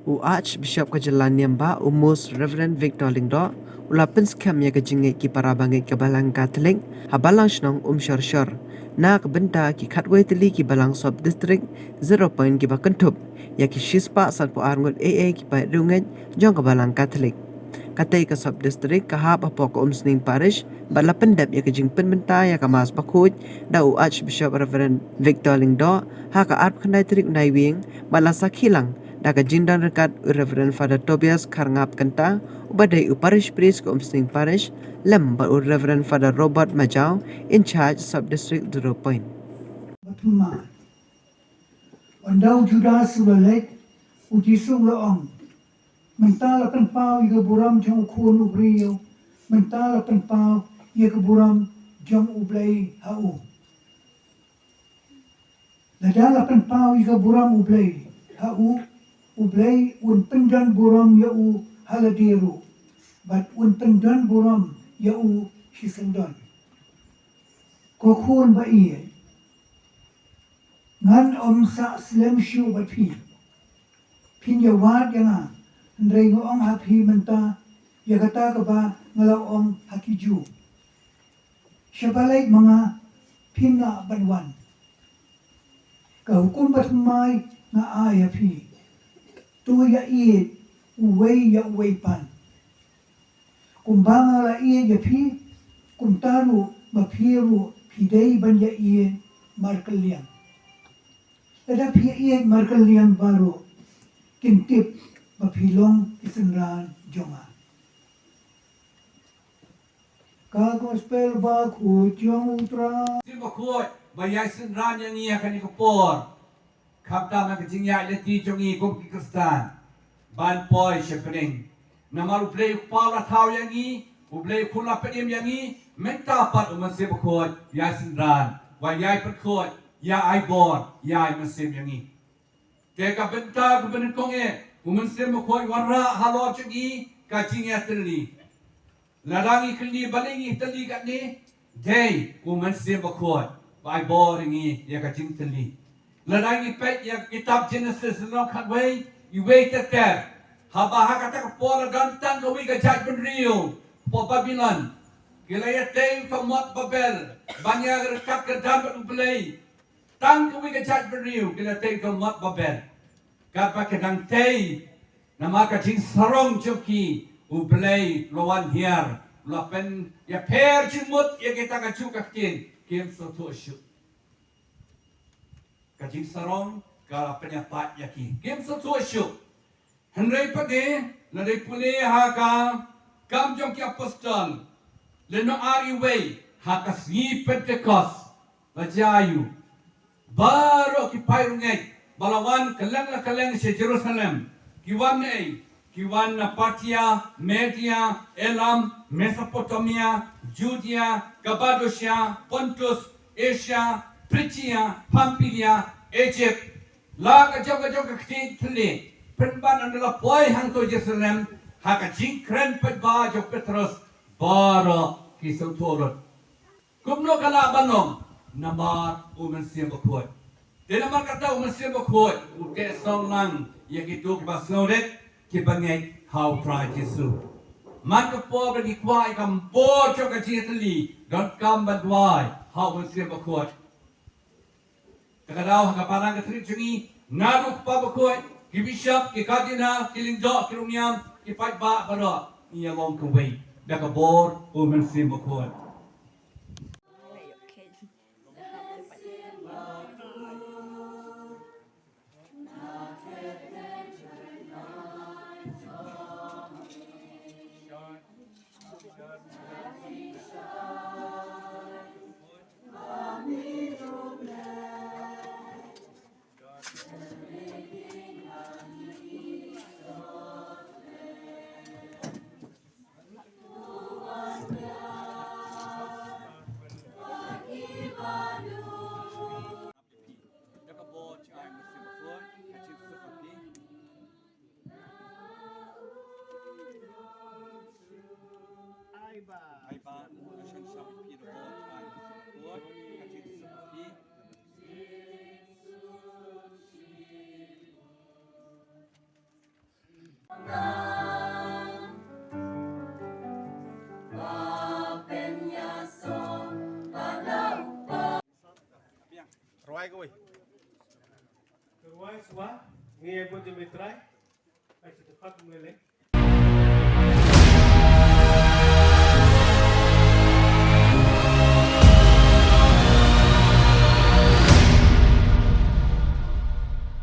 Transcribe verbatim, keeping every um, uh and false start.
U Archbishop ka jylla Niam Bah, u Most Reverend Victor Lyngdoh, u la pynskhem ïa ka jingngeit ki para bangeit ka Balang Katholik ha Balang Shnong Umshyrshor na ka bynta ki khatwei tylli ki Balang Sub District Zero Point kiba kynthup ïa ki shispah sanphew ar ngut eiei ki paid riewngeit jong ka Balang Katholik. Katei ka Sub District ka hap hapoh ka Umsning Parish bad la pyndep ïa ka jingpynbynta ïa ka Mass Bakhuid da u Archbishop Reverend Victor Lyngdoh ha ka arphew khyndai tarik u Naiwieng bad la sakhi lang da ka jingdon ryngkat u Reverend Father Tobias Kharngap Kynta uba dei u Parish Priest ka Umsning Parish lem bad u Reverend Father Robert Majaw, in charge Sub District Zero Point. Bad ma, ynda u Judas u la leit, u Jisu u la ong, mynta la pynpaw ïa ka burom jong u Khun u briew, mynta la pynpaw ïa ka burom jong U Blei ha u. Lada la pynpaw ïa ka burom U Blei ha u, U Blei un pyndon burom ïa u ha lade ruh, bad un pyndon burom ïa u shisyndon. Ko khun ba ïeit, ngan ym sah slem shuh bad phi. Phin ïawad ïa nga, hynrei nga ong ha phi mynta ïa kata kaba nga la ong ha ki Jiw. Shaba leit ma nga, phin lah ban wan. Ka hukum bathymmai nga ai ha phi. To ïaieit uwei ïa uwei pat. Kumba nga la ïeit ïa phi, kumta ruh ma phi ruh phi dei ban ïaieit markylliang. Lada phi ïaieit markylliang baroh, kin tip ba phi long ki synran jong nga. Ka Gospel Bakhuid jong U Trai. Mynsiem Bakhuid ba ïai synran ïa ngi ha kane ka por. Khamtam ha ka jingïaid lynti jong ngi kum ki Khristan ban poi sha bneng. Namar U Blei U Kpa u la thaw ïa ngi, U Blei U Khun u la pynim ïa ngi, mynta pat U Mynsiem Bakhuid ïai synran, ba ïai pynkhuid, ïai bor, ïai mynsiem ïa ngi. Te ka bynta kaba nyngkong eh, U Mynsiem Bakhuid wanrah halor jong ngi ka jingïatylli. Lada ngi kylli balei ngi tylli katne, dei U Mynsiem Bakhuid ba ai bor ïa ngi ïa ka jingtylli. Lada ngi peit ïa ka kitab Jenesis lynnong khatwei, iwei ter ter, haba ha kata ka por la don tang kawei ka jaitbynriew hapoh Babilon. Ki la ïatei uta u mot Babel ban ïaryngkat kyrdan bad U Blei. Tang kawei ka jaitbynriew ki la tei uta u mot Babel. Katba ki dang tei, namar ka jingsarong jong ki, U Blei u la wan hiar, u la pynïapher jingmut ïa kita ka juh ka ktien, kim sngewthuh shuh. Ka jingsarong ka la pynïapait ïa ki, kim sngewthuh shuh. Hynrei pat de, lada pule ha ka Kam jong ki Apostol, lynnong ar, iwei, ha ka sngi Pentekost, la jia aïu? Baroh ki paid riewngeit ba la wan kylleng la kylleng sha Jerusalem, ki wan naei? Ki wan na Parthia, Media, Elam, Mesopotamia, Judea, Kapadosia, Pontus, Asia, Phrigia, Pampilia, Egypt, la ka jong ka jong ka kti thylli, pynban ynda la poi hangto Jerusalem, ha ka jingkren paidbah jong u Petros, baroh ki sngewthuh lut. Kumno ka lah ban long? Namar U Mynsiem Bakhuid. Te namar kata U Mynsiem Bakhuid u te song lang ïa kito kiba sngewrit, kiba ngeit ha U Trai Jisu. Man ka por ba ngi kwah ïa ka bor jong ka jingïatylli, donkam ban duwai ha U Mynsiem Bakhuid. Te ka daw ha ka balang ka thylliej jong ngi, nga ruh, u Kpa Bakhuid, ki bishop, ki cardinal, ki lyngdoh, ki rangïam, ki paidbah baroh, ngi ïalong kawei da ka bor U Mynsiem Bakhuid. Kawei. Kawei swa, ngi ai bud jong u Trai. Ai sa dkhot mele.